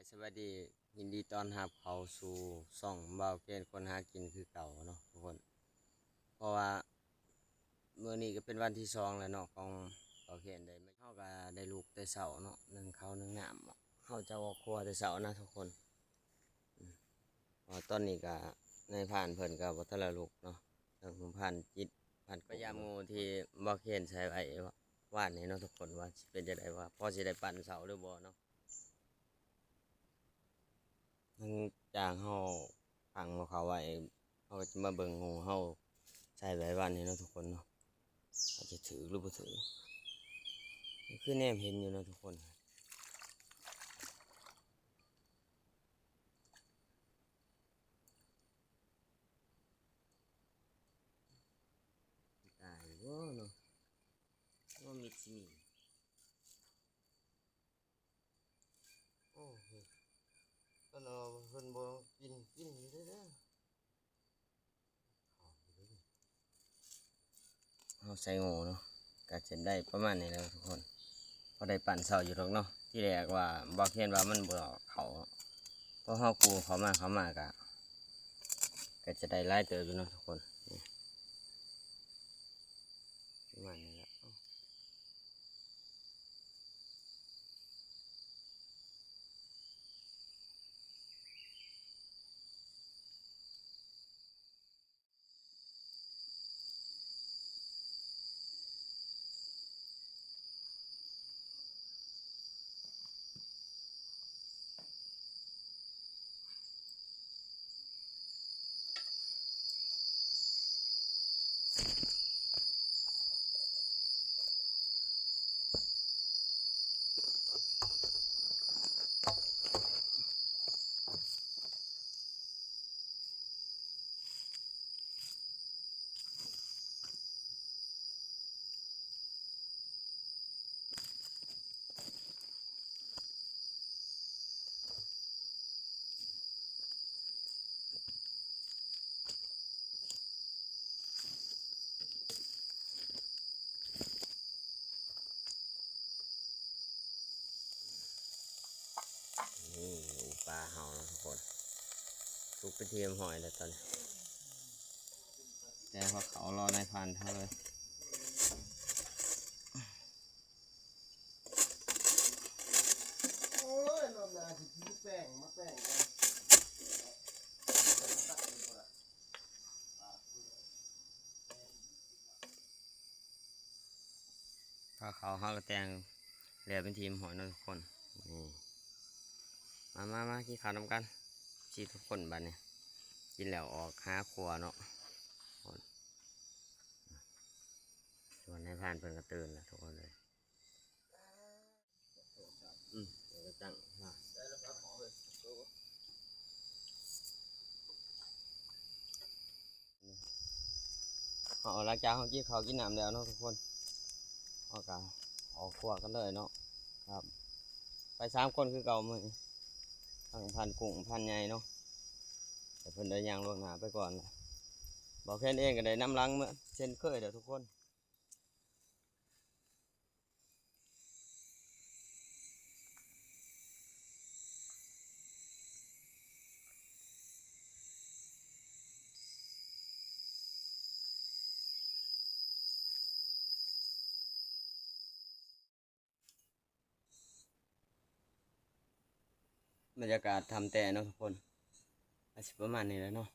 ສະບາຍດີ ຍິນດີຕ້ອນຮັບເຂົ້າສູ່ຊ່ອງບ່າວເຄນຄົນຫາກິນຄືເກົ່າເນາະທຸກຄົນ. ເພາະວ່າມື້ນີ້ກໍເປັນວັນທີສອງແລ້ວເນາະ ຂອງບ່າວເຄນໄດ້ມາ ເຮົາກໍໄດ້ລຸກແຕ່ເຊົ້າເນາະ ໜຶ້ງເຂົ້າໜຶ້ງນ້ຳ ເຮົາຈະອອກຄົວແຕ່ເຊົ້ານະທຸກຄົນ. ອືມ ເພາະວ່າຕອນນີ້ກໍນາຍພານເພິ່ນກໍບໍ່ທັນລະລຸກເນາະ ທາງພານຈິດ ພານ ໄປຢາມໝູ່ທີ່ບ່າວເຄນໃສ່ໄວ້ວານນີ້ເນາະທຸກຄົນ ວ່າຊິເປັນຈັ່ງໃດ ວ່າພໍຊິໄດ້ປັ້ນເຂົ້າຫຼືບໍ່ເນາະ. ຫຼັງຈາກເຮົາຝັງເຂົ້າໄວ້ ເຮົາກໍຈະມາເບິ່ງໝູ່ເຮົາໃສ່ໄວ້ວານນີ້ເນາະທຸກຄົນເນາະ ວ່າຈະຖືກຫຼືບໍ່ຖືກ. ຄືແນມເຫັນຢູ່ເນາະທຸກຄົນ. ຕາຍບໍ່ເນາະ ບໍ່ມີຊິມີ. ໂອ້ໂຫ ເພິ່ນເອົາ ເພິ່ນບໍ່ກິນ ກິນຢູ່ເດີ. ເຮົາໃສ່ໂງ່ເນາະ ກະຊິໄດ້ປະມານນີ້ແຫຼະທຸກຄົນ. ພໍໄດ້ປັ້ນເຂົ້າຢູ່ດອກເນາະ. ທີແລກວ່າບໍ່ ເຫັນວ່າມັນບໍ່ເຂົ້າ ພໍເຮົາກູ້ເຂົ້າມາ ເຂົ້າມາກະ ກະຈະໄດ້ຫຼາຍເຕີບຢູ່ເນາະທຸກຄົນ. ນີ້ ປະມານນີ້ແຫຼະ. ນີ້ ອູປາເຮົາເນາະທຸກຄົນ ສຸກເປັນທີ່ຮຽບຮ້ອຍແລ້ວຕອນນີ້ ແຕ່ວ່າເຂົາລໍນາຍພານເຮົາເລີຍ. ໂອ້ຍ ລອບໜ້າຊິຖືແປ້ງມາແປ້ງກັນ. ພາເຂົ້າເຮົາກໍແຕ່ງແລ້ວເປັນທີ່ຮຽບຮ້ອຍເນາະທຸກຄົນ. ນີ້ ມາ ມາ ມາ ກິນເຂົ້ານຳກັນ ຊິທຸກຄົນ. ບັດນີ້ກິນແລ້ວອອກຫາຄົວເນາະ. ສ່ວນນາຍພານເພິ່ນກໍຕື່ນແລ້ວທຸກຄົນເອີຍ. ອືມ ເອົາໄປຕັ້ງ ເຮົາ ຫຼັງຈາກເຮົາກິນເຂົ້າກິນນ້ຳແລ້ວເນາະທຸກຄົນ ເຮົາກໍອອກຄົວກັນເລີຍເນາະ. ຄັບ ໄປສາມຄົນຄືເກົ່າມື້ນີ້ ທັງພານກຸ້ງ ພານໃຫຍ່ເນາະ ແຕ່ເພິ່ນໄດ້ຍ່າງລ່ວງໜ້າໄປກ່ອນ. ບ່າວແຄນເອງກໍໄດ້ນຳຫຼັງເມືອເຊັ່ນເຄີຍແຫຼະທຸກຄົນ. ບັນຍາກາດຖ້ຳແຕ່ເນາະທຸກຄົນ ອາດຊິປະມານນີ້ແຫຼະເນາະ.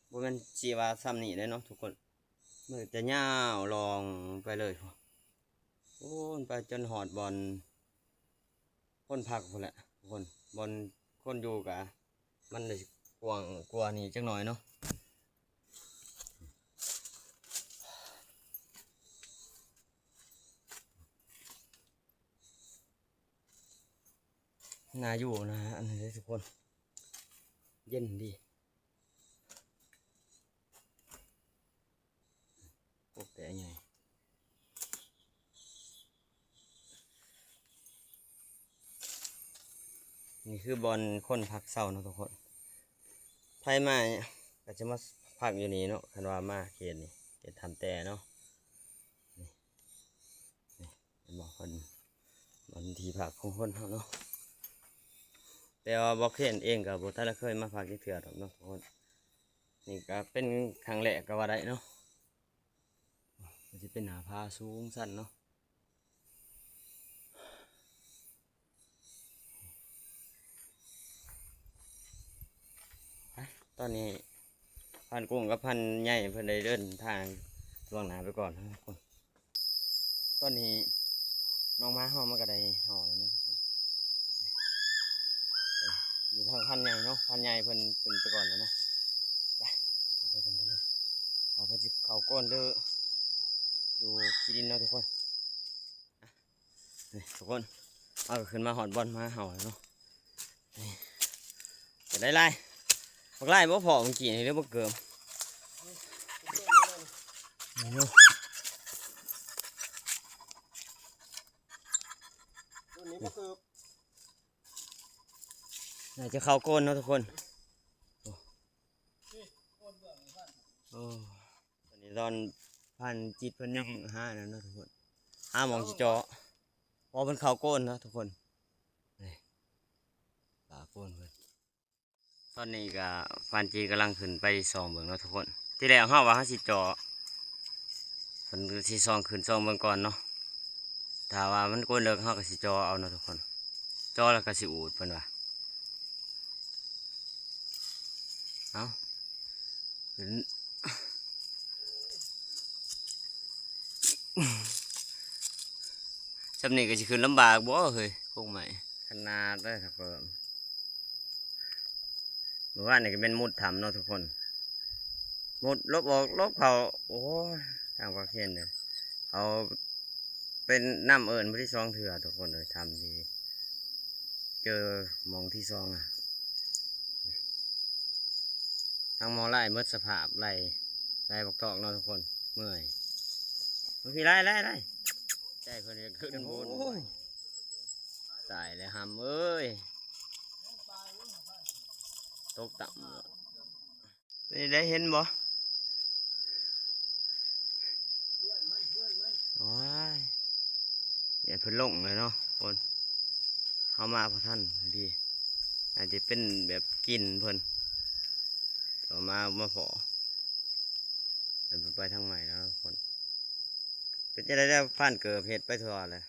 ບໍ່ແມ່ນຊິວ່າຊ່ຳນີ້ເດ້ເນາະທຸກຄົນ ມັນຈະຍາວລ່ອງໄປເລີຍ ໂອ້ ໄປຈົນຮອດບ່ອນຄົນພັກພຸ້ນແຫຼະທຸກຄົນ. ບ່ອນຄົນຢູ່ກະມັນຊິກວ້າງກວ່ານີ້ຈັກໜ້ອຍເນາະ. ໜ້າຢູ່ນະ ອັນນີ້ເດ້ທຸກຄົນ ເຢັນດີ ກົກແຕ່ໃຫຍ່. ນີ້ຄືບ່ອນຄົນພັກເຊົາເນາະທຸກຄົນ ໃຜມາກໍຈະມາພັກຢູ່ນີ້ເນາະ ຄັນວ່າມາເຂດນີ້ ເຂດຖ້ຳແຕ່ເນາະ. ນີ້ ນີ້ ເຫັນບໍ່ ເພິ່ນ ທີ່ພັກຂອງຄົນເຮົາເນາະ. ແຕ່ວ່າບໍ່ເຄນເອງກໍບໍ່ທັນໄດ້ເຄີຍມາພັກຈັກເທື່ອດອກເນາະທຸກຄົນ. ນີ້ກໍເປັນຄັ້ງແລກກໍວ່າໄດ້ເນາະ. ມັນຊິເປັນໜ້າຜາສູງຊັນເນາະ. ໄປ ຕອນນີ້ພານກຸ້ງກັບພານໃຫຍ່ເພິ່ນໄດ້ເດີນທາງລ່ວງໜ້າໄປກ່ອນ. ຕອນນີ້ນ້ອງໝາເຮົາມັນກໍໄດ້ເຫົ່າແລ້ວເນາະ. ເອີ ຢູ່ທາງພານໃຫຍ່ເນາະ, ພານໃຫຍ່ເພິ່ນຂຶ້ນໄປກ່ອນແລ້ວເນາະ. ໄປ ເຮົາໄປເບິ່ງກັນເລີຍ ວ່າເພິ່ນຊິເຂົ້າໂກນຫຼືຢູ່ຂີ້ດິນເນາະທຸກຄົນ. ນີ້ທຸກຄົນ ເຮົາກໍຂຶ້ນມາຮອດບ່ອນໝາເຫົ່າແລ້ວເນາະ. ນີ້ ເປັນໄດລາຍ? ບັກລາຍບໍ່ພໍ້ເມື່ອກີ້ນີ້ ຫຼືບັກເກີມ? ນີ້ເນາະ ນີ້ບັກເກີມ ໜ້າຈະເຂົ້າໂກນເນາະທຸກຄົນ. ໂອ້ ໂອ້ ຕອນນີ້ຕອນພານຈິດເພິ່ນຍັງຫານັ້ນເນາະທຸກຄົນ ຫາໝ່ອງຊິເຈາະ ເພາະເພິ່ນເຂົ້າໂກນເນາະທຸກຄົນ. ນີ້ ປາໂກນເພິ່ນ. ຕອນນີ້ກໍພານຈິດກຳລັງຂຶ້ນໄປສ່ອງເບິ່ງເນາະທຸກຄົນ. ທີແລກເຮົາວ່າເຮົາຊິເຈາະ ເພິ່ນຊິສ່ອງຂຶ້ນສ່ອງເບິ່ງກ່ອນເນາະ. ຖ້າວ່າມັນໂກນເລິກ ເຮົາກໍຊິເຈາະເອົາເນາະທຸກຄົນ. ເຈາະແລ້ວກໍຊິອູດເພິ່ນວ່າ. ເອົາ ຂຶ້ນ ຊ່ຳນີ້ກໍຊິຂຶ້ນລຳບາກບໍ່ເຮີ້ຍ ກົກໄມ້? ຂະໜາດເດີ ຖ້າເພີ່ມ ມື້ວານນີ້ກໍແມ່ນມຸດຖ້ຳເນາະທຸກຄົນ ມຸດຫຼົບອອກຫຼົບເຂົ້າ. ໂອ້ຍ ທາງພາກເຄນເດີ ເຂົາເປັນນຳເອີ້ນຜູ້ທີສອງເທື່ອທຸກຄົນເອີຍ ຖ້ຳທີ່ເຈີໝ່ອງທີສອງອະ. ທາງໝໍລາຍໝົດສະພາບ ໄລ່ ໄລ່ບັກທອກເນາະທຸກຄົນ ເມື່ອຍ. ມາພີ້ ໄລ່ ໄລ່ ໄລ່ ໃຈເພິ່ນຈະຂຶ້ນບົນ. ໂອ້ຍ ຕາຍແລ້ວຫຳເອີຍ ຕົກຕ່ຳ. ເປັນໃດ ເຫັນບໍ່? ໂອ້ຍ ຢ່າເພິ່ນລົງເລີຍເນາະຄົນ ເຮົາມາບໍ່ທັນພໍດີ ອາດຈະເປັນແບບກິ່ນເພິ່ນ ເອົາມາ ມາພໍ້ ເພິ່ນໄປທາງໃໝ່ແລ້ວຄົນ. ເປັນຈັ່ງໃດແລ້ວ ພານເກີບເຮັດໄປທົ່ວແລ້ວ.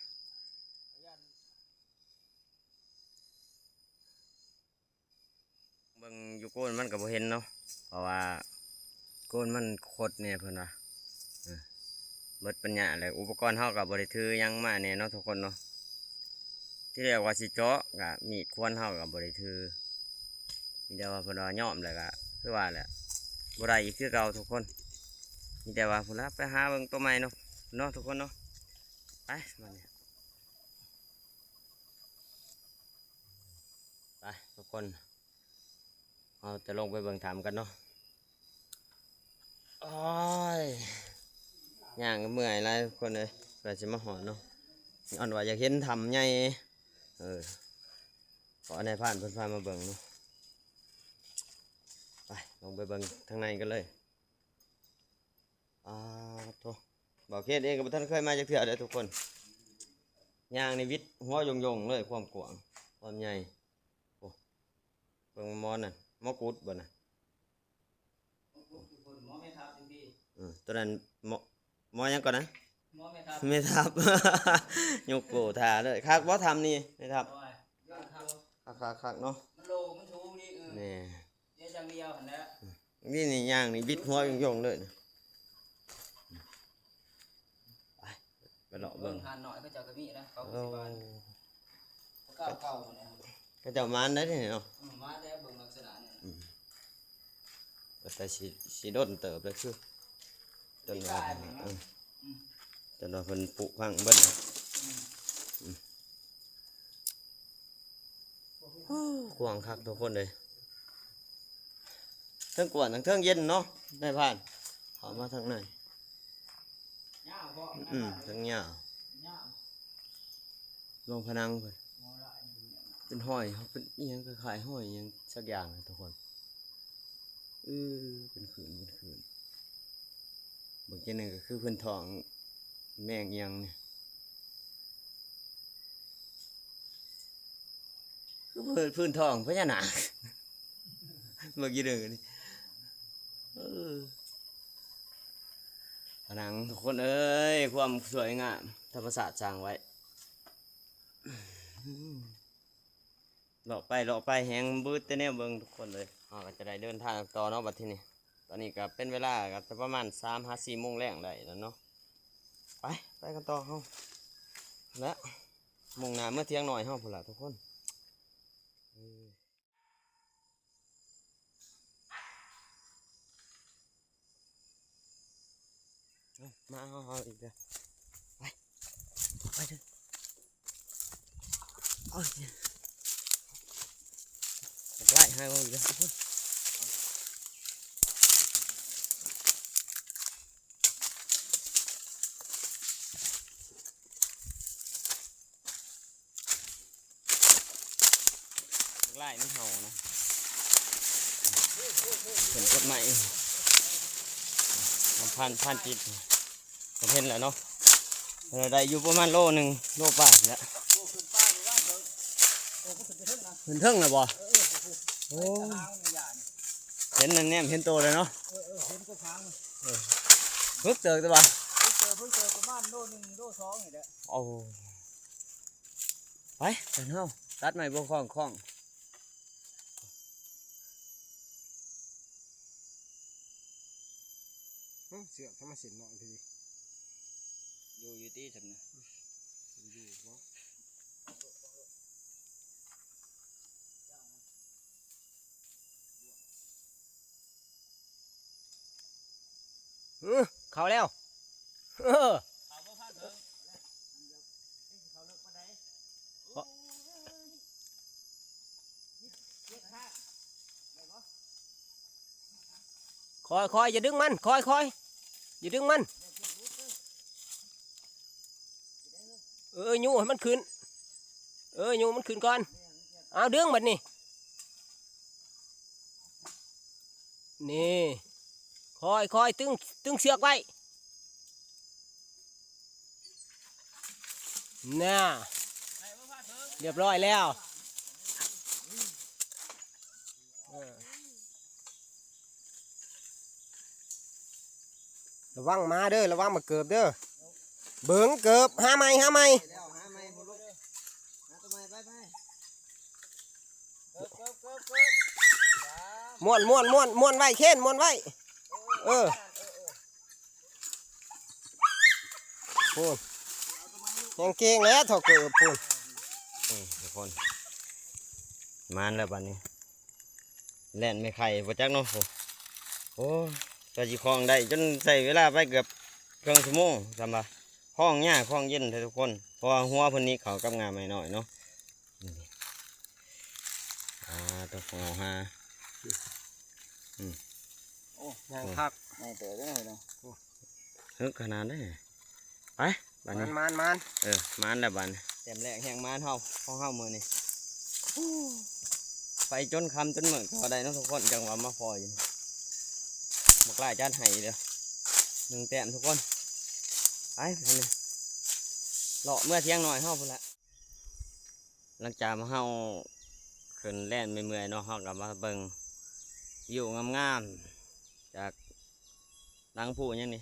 ເບິ່ງຢູ່ໂກນມັນກໍບໍ່ເຫັນເນາະ ເພາະວ່າໂກນມັນຄົດແດ່ເພິ່ນວ່າ ເອີ ເບິດປັນຍາແລ້ວ. ອຸປະກອນເຮົາກໍບໍ່ໄດ້ຖືຫຍັງມາແດ່ເນາະທຸກຄົນເນາະ. ທີແລກວ່າຊິເຈາະ ກໍມີດຄວນເຮົາກໍບໍ່ໄດ້ຖື ມີແຕ່ວ່າເພິ່ນວ່າຍອມແລ້ວ ກໍຄືວ່າແຫຼະ ບໍ່ໄດ້ອີກຄືເກົ່າທຸກຄົນ. ມີແຕ່ວ່າພຸ້ນລະ ໄປຫາເບິ່ງໂຕໃໝ່ເນາະ ເນາະທຸກຄົນເນາະ. ໄປ ບາດນີ້ ໄປທຸກຄົນ ເຮົາຈະລົງໄປເບິ່ງຖ້ຳກັນເນາະ. ໂອ້ຍ ຍ່າງກໍເມື່ອຍຫຼາຍທຸກຄົນເອີຍ ກວ່າຊິມາຮອດເນາະ. ຍ້ອນວ່າຢາກເຫັນຖ້ຳໃຫຍ່ ເອີ ຂໍໃຫ້ພານເພິ່ນພາມາເບິ່ງເນາະ. ໄປ ລົງໄປເບິ່ງທາງໃນກັນເລີຍ. ອາໂທ້ ບ່າວເຄນເອງກໍບໍ່ທັນເຄີຍມາຈັກເທື່ອເດີທຸກຄົນ. ຍ່າງນີ້ຫວິດຫົວຢົງໆເລີຍ ຄວາມກວ້າງຄວາມໃຫຍ່. ໂອ້ ເບິ່ງໝໍນັ້ນ ໝໍກຸດບໍ່ນະ? ໝໍກຸດຢູ່ພຸ້ນ ໝໍແມ່ທັບຢູ່ພີ້. ເອີ ຕົວນັ້ນໝໍ ໝໍຫຍັງກ່ອນນະ? ໝໍແມ່ທັບ ແມ່ທັບ. ຍົກໂກທ່າເລີຍ. ຄັກບໍ່ຖ້ຳນີ້ແມ່ທັບ? ໂອ້ຍ ຄັກ ຄັກ ຄັກເນາະ. ມັນໂລ ມັນສູງດີ. ເອີ ແມ່ ດຽວຈັ່ງດຽວຫັ້ນແຫຼະ. ນີ້ ນີ້ຍ່າງນີ້ບິດຫົວຢົງໆເລີຍ. ໄປ ໄປເລາະເບິ່ງ. ເບິ່ງຫ່ານນ້ອຍເຂົາເຈົ້າກໍມີນະ ເຂົາກໍຊິວ່າ ໂອ້ ເຂົາເຈົ້າເກົ່າແລ້ວ ເຂົາເຈົ້າມານໄດ້ນີ້ເນາະ. ອືມ ມາແຕ່ເບິ່ງລັກສະນະນີ້. ອືມ ແຕ່ຊິ ຊິດົນເຕີບແລ້ວຄື ຈົນວ່າ ເອີ ອືມ ຈົນວ່າເພິ່ນປຸພັງເບິດ. ອືມ ອືມ ໂອ້ ກວ້າງຄັກທຸກຄົນເອີຍ. ເທິງກວ້າງ ເທິງເຢັນເນາະ ນາຍພານ. ເຂົ້າມາທາງໃນ ຍາວບໍ່? ອືມ ເທິງຍາວ ຍາວ ລົງຜະໜັງເພິ່ນ ເປັນຮອຍ ເປັນອີ່ຫຍັງ ຄ້າຍໆຮອຍອີ່ຫຍັງສັກຢ່າງນະທຸກຄົນ. ເອີ ເປັນຂືນ ເປັນຂືນ. ເບິ່ງຈັ່ງໃດກໍຄືເພິ່ນທ້ອງແມງອີ່ຫຍັງນີ້. ຄືພື້ນ ພື້ນທ້ອງພະຍານາກ ເບິ່ງຢູ່ເດີນີ້ ເອີ ຜະໜັງ ທຸກຄົນເອີຍ ຄວາມສວຍງາມທຳມະຊາດສ້າງໄວ້. ເລາະໄປເລາະໄປແຮງບຶດແຕ່ແນວເບິ່ງທຸກຄົນເອີຍ. ເຮົາກໍຈະໄດ້ເດີນທາງຕໍ່ເນາະບັດທີນີ້. ຕອນນີ້ກໍເປັນເວລາກໍຈະປະມານສາມຫາສີ່ໂມງແລງໄດ້ແລ້ວເນາະ. ໄປ ໄປກັນຕໍ່ເຮົາ ແລະ ມຸ່ງໜ້າເມືອຖຽງນ້ອຍເຮົາພຸ້ນລະທຸກຄົນ. ເອີ ເອົາ ມາເຮົາ ເຮົາອີກແລ້ວ ໄປ ໄປເດີ ໂອ້ຍ ໄລ່ໃຫ້ເຮົາອີກແລ້ວ ລາຍມັນເຫົ່ານະ ເພິ່ນກົດໄມ້ ມັນພັນ ພັນຈິດ ເພິ່ນເຫັນແລ້ວເນາະ ເພິ່ນໄດ້ຢູ່ປະມານໂລໜຶ່ງ ໂລປາຍແລ້ວ ຂຶ້ນເທິງແລ້ວບໍ່? ໂອ້ ເຫັນແນມເຫັນໂຕແລ້ວເນາະ ເອີ ເອີ ເຫັນແຕ່ຫາງ ເອີ ເພິກເຕີກແຕ່ວ່າ ເພິກເຕີ ເພິກເຕີປະມານໂລໜຶ່ງ ໂລສອງນີ້ແຫຼະ ໂອ້. ໄປ ກັນເຮົາ ຕັດໄມ້ບໍ່ຄ່ອງ ຄ່ອງ ເອີ ເຊືອກທຳມະຊິດນ້ອຍພີ້ ຢູ່ ຢູ່ຕິຊັ້ນນະ ຢູ່ບໍ່? ເອີ ເຂົ້າແລ້ວ ເອີ ຄ່ອຍໆ ຢ່າດຶງມັນ ຄ່ອຍໆ ຢ່າດຶງມັນ ເອີ ຍູ້ໃຫ້ມັນຂຶ້ນ ເອີ ຍູ້ມັນຂຶ້ນກ່ອນ ເອົາ ດຶງບັດນີ້ ນີ້ ຄ່ອຍໆ ຕຶງ ຕຶງເຊືອກໄວ້ ນ່າ ຮຽບຮ້ອຍແລ້ວ ເອີ. ລະວັງໝາເດີ ລະວັງໝາກເກີບເດີ ເບິ່ງເກີບ ຫາໃໝ່ ຫາໃໝ່ ໝ້ວນ ໝ້ວນ ໝ້ວນ ມ້ວນໄວ້ ເຄນ ມ້ວນໄວ້ ເອີ ພຸ້ນ ແຮງເກັ່ງແລ້ວ ເຖົ້າເກີບພຸ້ນ ນີ້ທຸກຄົນ ມາແລ້ວບັດນີ້. ແລ່ນແມ່ໄຂ່ບໍ່ຈັກເນາະ ໂອ້ ກວ່າຊິຄ່ອງໄດ້ ຈົນໃຊ້ເວລາໄປເກືອບເຄິ່ງຊົ່ວໂມງ ສ່ຳວ່າຄ່ອງຍາກຄ່ອງເຢັນແທ້ທຸກຄົນ ເພາະວ່າຫົວເພິ່ນນີ້ເຂົ້າກັບງ່າໄມ້ນ້ອຍເນາະ ນີ້ ອ່າ ຕົວເອົາຫາ ອືມ ໂອ້ ຍ່າງຄັກ ໃຫຍ່ເຕີບເດ້ເນາະ ເລິກຂະໜາດໃດ. ໄປ ບາດນີ້ ມານໆໆ ເອີ ມານແລ້ວບາດນີ້ ແຕ້ມແລກແຮງມານເຮົາ ຂອງເຮົາມື້ນີ້ ໄປຈົນຄ່ຳຈົນມືດກໍໄດ້ເນາະທຸກຄົນ ຈັ່ງວ່າມາພໍ້ຢູ່ ບັກຫຼ້າຈັດໃຫ້ເດີ ໜຶ່ງແຕ້ມທຸກຄົນ ໄປ ບາດນີ້ ເລາະເມືອຖຽງນ້ອຍເຮົາພຸ້ນລະ. ຫຼັງຈາກເຮົາຂຶ້ນແລ່ນເມື່ອຍໆເນາະ ເຮົາກໍມາເບິ່ງວິວງາມໆ ຈາກຫຼັງພູຫຍັງນີ້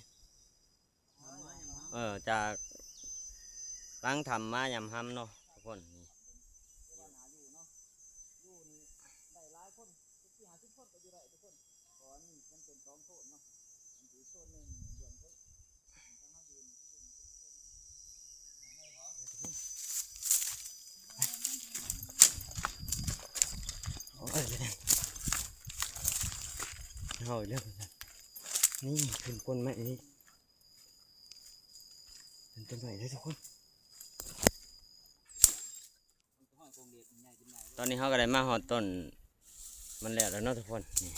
ເອີ ຈາກຫຼັງຖ້ຳມາຍາມຄ່ຳເນາະທຸກຄົນ ນີ້ ເຮົາອີກແລ້ວ ນີ້ຂຶ້ນຕົ້ນໄມ້ນີ້ ຂຶ້ນຕົ້ນໄມ້ເລີຍທຸກຄົນ. ຕອນນີ້ເຮົາກໍໄດ້ມາຮອດຕົ້ນມັນແລ້ວແລ້ວເນາະທຸກຄົນ ນີ້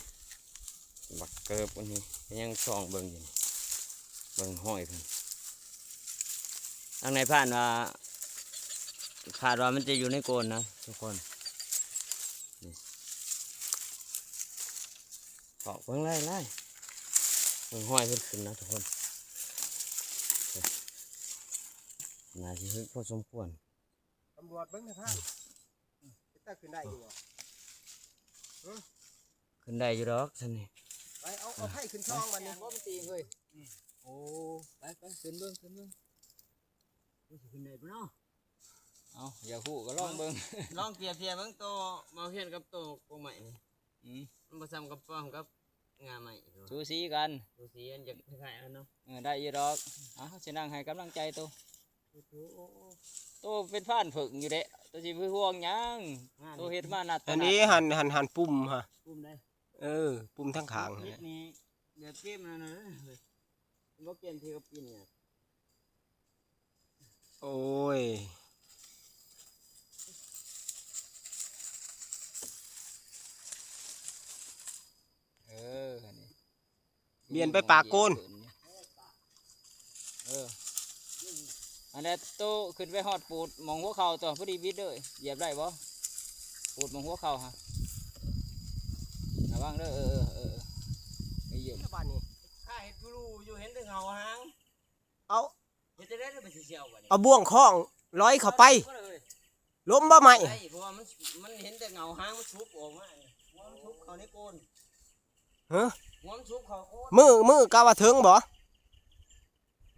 ບັກເກີບອັນນີ້ ຍັງສ່ອງເບິ່ງຢູ່ນີ້ ເບິ່ງຮອຍເພິ່ນ ທາງໃນຜ່ານວ່າ ຄາດວ່າມັນຈະຢູ່ໃນໂກນນະທຸກຄົນ ນີ້ ເກາະເບິ່ງຫຼາຍໆ ເບິ່ງຮອຍເພິ່ນຂຶ້ນນະທຸກຄົນ ໜ້າຊິເລິກພໍສົມຄວນ. ຕຳຫຼວດເບິ່ງໃນທາງ ເຮັດ ຕາຂຶ້ນໄດ້ຢູ່ບໍ່? ຂຶ້ນໄດ້ຢູ່ດອກຊັ້ນນີ້. ໄປ ເອົາ ເອົາໄຟຂຶ້ນຊ່ອງບັດນີ້. ບໍ່ມັນຕີເຮີ້ຍ. ໂອ້ ໄປ ໄປ ຂຶ້ນເບິ່ງ ຂຶ້ນເບິ່ງ. ມັນຊິຂຶ້ນໄດ້ບໍ່ເນາະ? ເອົ້າ ຢາກຮູ້ກໍລອງເບິ່ງ ລອງປຽບທຽບເບິ່ງໂຕເບົາຮຽນກັບໂຕກົກໄມ້ນີ້. ອືມ ມັນບໍ່ສ່ຳກັບປ້ອມກັບງ່າໄມ້ ສູສີກັນ ສູສີກັນ ຈະຄ້າຍໆກັນເນາະ. ເອີ ໄດ້ຢູ່ດອກ. ເອົາ ຊິນັ່ງໃຫ້ກຳລັງໃຈໂຕ. ໂຕເປັນພານເຜິ້ງຢູ່ເດ້ ໂຕຊິໄປຫ່ວງຫຍັງ? ໂຕເຮັດມານັດ ອັນນີ້ຫັ້ນ ຫັ້ນ ຫັ້ນປຸ່ມຫັ້ນ. ປຸ່ມໃດ? ເອີ ປຸ່ມທາງຂ້າງຫັ້ນແຫຼະ. ນີ້ແບບເກມນັ້ນນະ ບໍ່ເກມທີ່ເຂົາປິ່ນນີ້. ໂອ້ຍ ເອີ ອັນນີ້ ລຽນໄປປາກໂກນ. ເອີ ອັນນັ້ນໂຕຂຶ້ນໄປຮອດປູດໝ່ອງຫົວເຂົ່າຕົວະ ພໍດີບິດເດີ. ຢຽບໄດ້ບໍ່? ປູດໝ່ອງຫົວເຂົ່າຫັ້ນ ລະວັງເດີ. ເອີ ເອີ ເອີ ໄປຢຽບ ບາດນີ້ ຂ້າເຮັດຜູ້ຮູ້ຢູ່ ເຫັນແຕ່ເງົາຫາງ. ເອົາ ເຮັດຈັ່ງໃດລະມັນຊິເສຍບາດນີ້? ເອົາບ່ວງຄ້ອງລອຍເຂົ້າໄປ. ລົມບໍ່ໄໝ້? ໄດ້ ເພາະວ່າມັນ ມັນເຫັນແຕ່ເງົາຫາງ ມັນຊຸບອອກມາ ຫົວມັນຊຸບເຂົ້າໃນໂກນ. ຮະ? ຫົວມັນຊຸບເຂົ້າໂກນ. ມື້ ມື້ກະວ່າເຖິງບໍ່?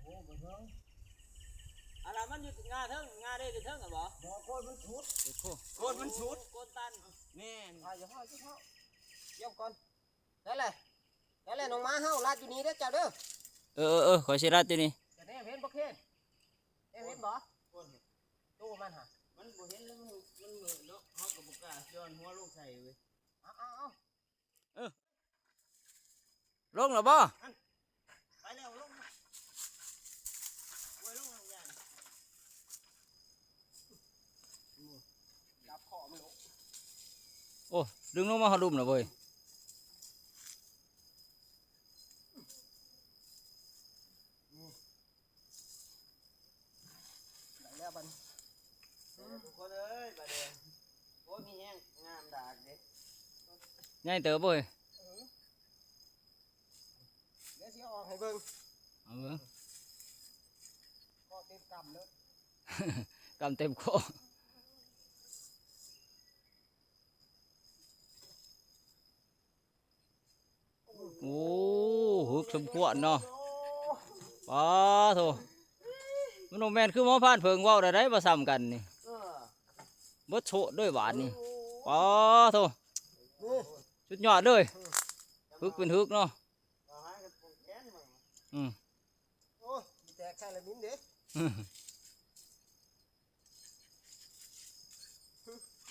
ໂອ້ ບໍ່ເຖິງ. ອັນນັ້ນມັນຢູ່ງາເທິງ ງາເດ້ຢູ່ເທິງຫັ້ນບໍ່? ບໍ່ ໂກນມັນຊຸດ ໂກນມັນຊຸດ ໂກນຕັນ. ແມ່ນ ອ່າ ຢ່າເວົ້າ ຢ່າເວົ້າ ຢ້ຽມກ່ອນ. ໄດ້ແຫຼະ ໄດ້ແຫຼະ ນ້ອງໝາເຮົາ ລັດຢູ່ນີ້ເດີເຈົ້າເດີ. ເອີ ເອີ ເອີ ຂ້ອຍຊິລັດຢູ່ນີ້. ຈະແນມເຫັນບໍ່ເຄນ? ແນມເຫັນບໍ່? ໂຕມັນຫະ ມັນບໍ່ເຫັນແລ້ວ ມັນ ມັນມືດເນາະ ເຮົາກໍບໍ່ກ້າຍ້ອນຫົວລົງໃສ່ເວີຍ. ເອົາ ເອົາ ເອົາ ເອີ ລົງແລ້ວບໍ່? ໄປແລ້ວ ລົງ ໂອ້ຍ ລົງແລ້ວ ຢ່າ ຈັບຄໍມັນໂລດ. ໂອ້ ດຶງລົງມາຮອດລຸ່ມແລ້ວເວີຍ. ໄດ້ແລ້ວບັດນີ້ ທຸກຄົນເອີຍ ບັດນີ້ ໂອ້ຍ ມີແຮງງາມດາກເດ້ ໃຫຍ່ເຕີບເວີຍ. ເອີ ດຽວຊິເອົາອອກໃຫ້ເບິ່ງ ເອົາເບິ່ງ ກໍເຕັມກຳເດີ ກຳເຕັມຄໍ. ໂອ້ ຫຶກສົມຄວນເນາະ ປາໂທ ມັນບໍ່ແມ່ນຄືໝໍພານເຜິ້ງເວົ້າໄດ້ ບໍ່ສ່ຳກັນນີ້ ເອີ ເບິດໂຊດເລີຍບາດນີ້ ປາໂທ ສຸດຍອດເລີຍ ຫຶກເປັນຫຶກເນາະ ອືມ ໂອ້ຍ ແຕກໃສ່ລະມິນເດ້ ອືມ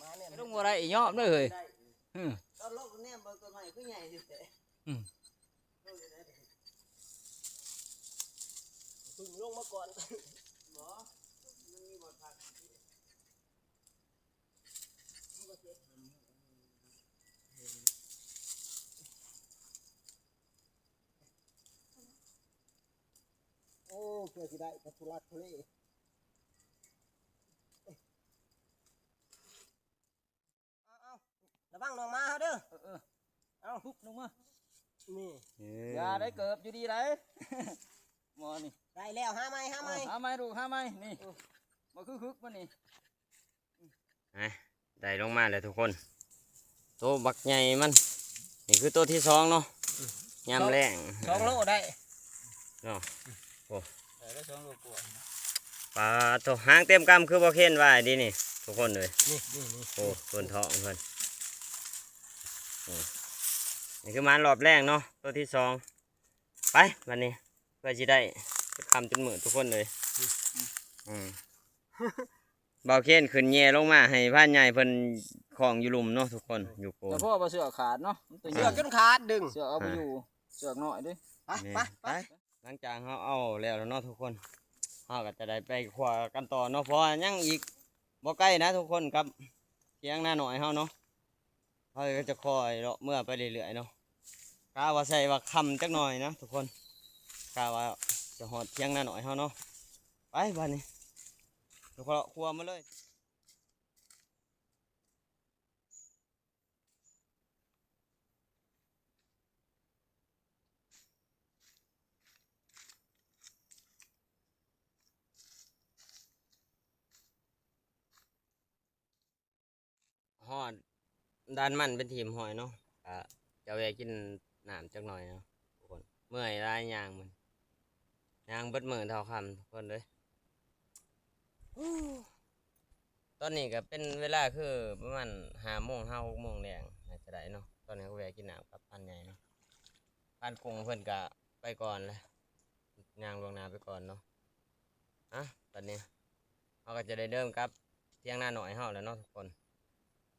ມາແນມ ລົງບໍ່ໄດ້ ຍອມເລີຍເຮີ້ຍ ອືມ ຕອນລົງແນມເບິ່ງຕົ້ນໄມ້ຄືໃຫຍ່ຢູ່ແທ້ ອືມ ເພິ່ງລົງມາກ່ອນ ບໍ່ ມັນມີບ່ອນພັກ ໂອ້ ເພື່ອຊິໄດ້ກັບທຸລັກທຸເລ ເອົາ ເອົາ ລະວັງນ້ອງໝາເຮົາເດີ ເອີ ເອີ ເອົາ ປຸບລົງມາ ນີ້ ເອີ ຢ່າໄດ້ເກີບຢູ່ດີໄດ ໝໍນີ້ ໄດ້ແລ້ວ ຫາໃໝ່ ຫາໃໝ່ ເອີ ຫາໃໝ່ລູກ ຫາໃໝ່ ນີ້ ເອີ ບໍ່ຄືຄຶກມັນນີ້ ໄດ້ລົງມາແລ້ວທຸກຄົນ ໂຕບັກໃຫຍ່ມັນ ນີ້ຄືໂຕທີສອງເນາະ ຍາມແລງ ສອງໂລໄດ້ເນາະ ໂອ້ ໄດ້ສອງໂລກວ່າ ປາໂທ ຫາງເຕັມກຳ ຄືບໍ່ເຄນວ່າດີນີ້ ທຸກຄົນເອີຍ ນີ້ ນີ້ ນີ້ ໂອ້ ເພິ່ນທ້ອງເພິ່ນ ນີ້ ນີ້ຄືມາຮອບແລງເນາະ ໂຕທີສອງ ໄປ ບັດນີ້ ເພື່ອຊິໄດ້ ຈະຄ່ຳຈົນມືດທຸກຄົນເອີຍ ອືມ ອືມ ບ່າວເຄນຂຶ້ນແຍ່ລົງມາໃຫ້ພານໃຫຍ່ເພິ່ນຄ້ອງຢູ່ລຸ່ມເນາະທຸກຄົນ ຢູ່ໂກນ ແຕ່ພໍວ່າເຊືອກຂາດເນາະ ມັນຕົວໃຫຍ່ ເຊືອກຈົນຂາດດຶງ ເຊືອກເອົາບໍ່ຢູ່ ເຊືອກນ້ອຍເດ້ ໄປ ໄປ ໄປ ຫຼັງຈາກເຮົາເອົາແລ້ວເນາະທຸກຄົນ ເຮົາກໍຈະໄດ້ໄປຂົ້ວກັນຕໍ່ເນາະ ເພາະວ່າຍັງອີກບໍ່ໄກນະທຸກຄົນ ກັບຖຽງນານ້ອຍເຮົາເນາະ ເຮົາກໍຈະຄ່ອຍເລາະເມືອໄປເລື້ອຍໆເນາະ ກະວ່າໃສ່ວ່າຄ່ຳຈັກໜ່ອຍນະທຸກຄົນ ກະວ່າຈະຮອດຖຽງນານ້ອຍເຮົາເນາະ ໄປບາດນີ້ ເຮົາເລາະຄົວມາເລີຍ. ຮ ດ່ານມັນເປັນທີ່ຮຽບຮ້ອຍເນາະ ກະຈະແວ່ກິນນ້ຳຈັກໜ່ອຍເນາະທຸກຄົນ. ເມື່ອຍຫຼາຍ ຍ່າງມັນ ຍ່າງເບິດມື້ເທົ່າຄ່ຳທຸກຄົນເອີຍ. ຕອນນີ້ກໍເປັນເວລາຄືປະມານຫ້າໂມງ ຫ້າຫົກໂມງແລງ ໜ້າຈະໄດ້ເນາະ. ຕອນນີ້ກໍແວ່ກິນນ້ຳກັບພານໃຫຍ່ເນາະ. ພານກຸ້ງເພິ່ນກະໄປກ່ອນແລ້ວ ຍ່າງລ່ວງໜ້າໄປກ່ອນເນາະ. ອະ ຕອນນີ້ເຮົາກໍຈະໄດ້ເດີນກັບຖຽງນານ້ອຍເຮົາແລ້ວເນາະທຸກຄົນ.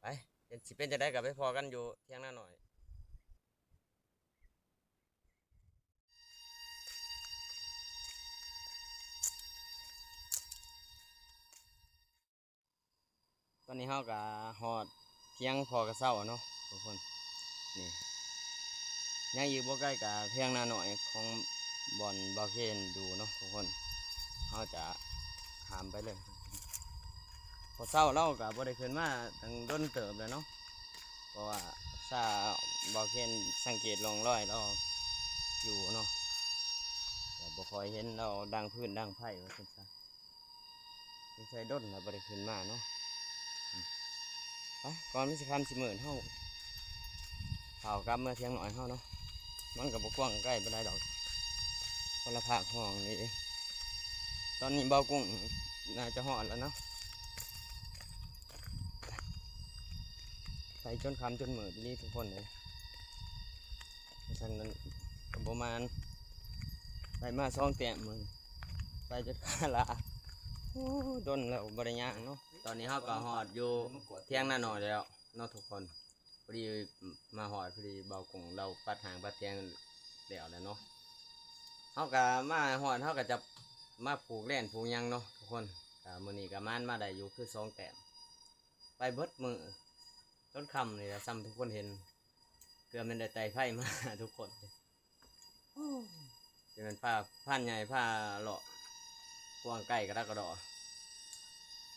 ໄປ ເປັນ ຊິເປັນຈັ່ງໃດກໍໄປພໍ້ກັນຢູ່ຖຽງນານ້ອຍ. ຕອນນີ້ເຮົາກະຮອດຖຽງພໍ່ກະເຊົາເນາະທຸກຄົນ. ນີ້ ຍັງອີກບໍ່ໄກກະຖຽງນານ້ອຍຂອງບ່ອນບ່າວເຄນຢູ່ເນາະທຸກຄົນ. ເຮົາຈະຂ້າມໄປເລີຍ. ພໍ່ເຊົາລາວກະບໍ່ໄດ້ຂຶ້ນມາຕັ້ງດົນເຕີບແລ້ວເນາະ ເພາະວ່າຊາ ບ່າວເຄນສັງເກດຮ່ອງຮອຍລາວຢູ່ເນາະ ກະບໍ່ຄ່ອຍເຫັນລາວດັງຟືນດັງໄຟວ່າຊັ້ນຊະ. ສົງໄສດົນແລ້ວບໍ່ໄດ້ຂຶ້ນມາເນາະ. ໄປ ກ່ອນມັນຊິຄ່ຳຊິມືດ ເຮົາພາກັນກັບເມືອຖຽງນ້ອຍເຮົາເນາະ. ມັນກໍບໍ່ກວ້າງໄກປານໃດດອກ ຄົນລະພາກຫ້ອງນີ້ເອງ. ຕອນນີ້ບ່າວກຸ້ງໜ້າຈະຮອດແລ້ວເນາະ. ໄປຈົນຄ່ຳຈົນມືດອີ່ຫຼີທຸກຄົນເອີຍ. ຊັ້ນນັ້ນກໍບໍ່ມານ ໄດ້ມາສອງແຕ້ມມື້ນີ້ ໄປຈົນຂາລາ. ໂອ້ ດົນແລ້ວບໍ່ໄດ້ຍ່າງເນາະ. ຕອນນີ້ເຮົາກໍຮອດຢູ່ຖຽງນານ້ອຍແລ້ວເນາະທຸກຄົນ. ພໍດີມາຮອດ ພໍດີບ່າວກຸ້ງລາວປັດຫາງປັດຖຽງແລ້ວແຫຼະເນາະ. ເຮົາກໍມາຮອດ ເຮົາກໍຈະມາຜູກແລ່ນຜູກຫຍັງເນາະທຸກຄົນ. ກໍມື້ນີ້ກໍມານມາໄດ້ຢູ່ຄືສອງແຕ້ມ ໄປເບິດມື້ ຈົນຄ່ຳນີ້ແຫຼະ ສ່ຳທຸກຄົນເຫັນ ເກືອບແມ່ນໄດ້ໄຕ້ໄຟມາທຸກຄົນ. ໂອ້ ຈະແມ່ນພາ ພານໃຫຍ່ພາເລາະກວ້າງໄກກະດະກະດໍ.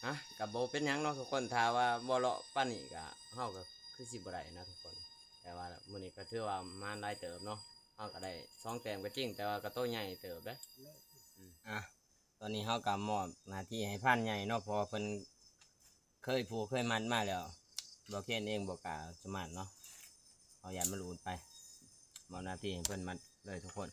ຮະ ກະບໍ່ເປັນຫຍັງເນາະທຸກຄົນ ຖ້າວ່າບໍ່ເລາະປານນີ້ກະ ເຮົາກະຄືຊິບໍ່ໄດ້ນະທຸກຄົນ. ແຕ່ວ່າມື້ນີ້ກະຖືວ່າມານຫຼາຍເຕີບເນາະ ເຮົາກະໄດ້ສອງແຕ້ມກະຈິງ ແຕ່ວ່າກະໂຕໃຫຍ່ເຕີບເດ້. ອືມ ອະ ຕອນນີ້ເຮົາກໍມອບໜ້າທີ່ໃຫ້ພານໃຫຍ່ເນາະ ເພາະວ່າເພິ່ນເຄີຍຜູກເຄີຍມັດມາແລ້ວ. ບ່າວເຄນເອງບໍ່ກ້າສະໝາດເນາະ ເຮົາຢ້ານມັນຫຼຸດໄປ. ມອບໜ້າທີ່ໃຫ້ເພິ່ນມັດເລີຍທຸກຄົນ.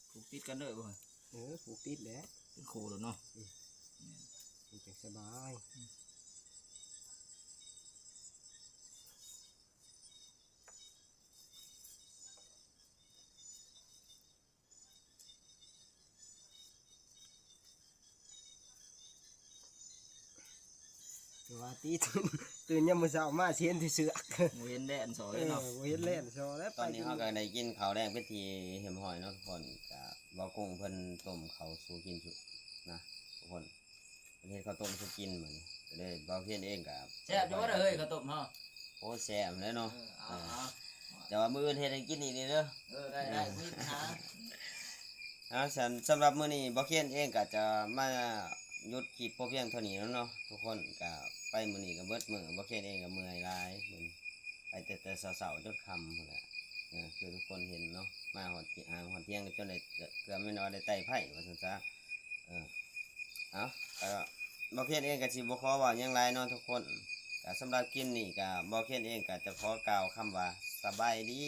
ຜູກຕິດກັນເລີຍບໍ່? ເອີ ຜູກຕິດແຫຼະ ເປັນຄູ່ໂລດເນາະ. ອືມ ມັນຈັ່ງສະບາຍ. ວ່າຕິ ຕື່ນຍາມມື້ເຊົ້າມາຊິເຫັນແຕ່ເຊືອກ ບໍ່ເຫັນແລ່ນສໍ້ເລີຍເນາະ. ເອີ ບໍ່ເຫັນແລ່ນສໍ້ແລ້ວ. ຕອນນີ້ເຮົາກໍໄດ້ກິນເຂົ້າແລງເປັນທີ່ຮຽບຮ້ອຍເນາະທຸກຄົນ. ກະບ່າວກຸ້ງເພິ່ນຕົ້ມເຂົ້າສູ່ກິນສູ່ນະທຸກຄົນ. ເພິ່ນເຮັດເຂົ້າຕົ້ມສູ່ກິນມື້ນີ້ ກໍເລີຍ ບ່າວເຄນເອງກໍ ແຊບຢູ່ບໍ່ເອີຍ ເຂົ້າຕົ້ມເຮົາ? ໂອ້ ແຊບແລ້ວເນາະ. ເອີ ເອົາ ເອີ ເອົາ ແຕ່ວ່າມື້ອື່ນເຮັດໃຫ້ກິນອີກເດີ. ເອີ ໄດ້ ໄດ້ ບໍ່ມີບັນຫາ. ເອົາ ສຳ ສຳລັບມື້ນີ້ ບ່າວເຄນເອງກໍຈະມາຢຸດຄລິບພໍພຽງເທົ່ານີ້ແລ້ວເນາະທຸກຄົນ. ກໍໄປມື້ນີ້ກໍເບິດມື້ ບ່າວເຄນເອງກໍເມື່ອຍຫຼາຍມື້ນີ້ ໄປແຕ່ ແຕ່ເຊົ້າໆຈົນຄ່ຳພຸ້ນແຫຼະ. ເອີ ຄືທຸກຄົນເຫັນເນາະ ມາຮອດ ຮອດຖຽງກໍຈົນໄດ້ ເກືອບແມ່ນວ່າໄດ້ໄຕ້ໄຟວ່າຊັ້ນຊະ. ເອີ ເອົາ ກໍບ່າວເຄນເອງກໍຊິບໍ່ຂໍເວົ້າຫຍັງຫຼາຍເນາະທຸກຄົນ. ກໍສຳລັບຄລິບນີ້ກໍບ່າວເຄນເອງກໍຈະຂໍກ່າວຄຳວ່າ ສະບາຍດີ.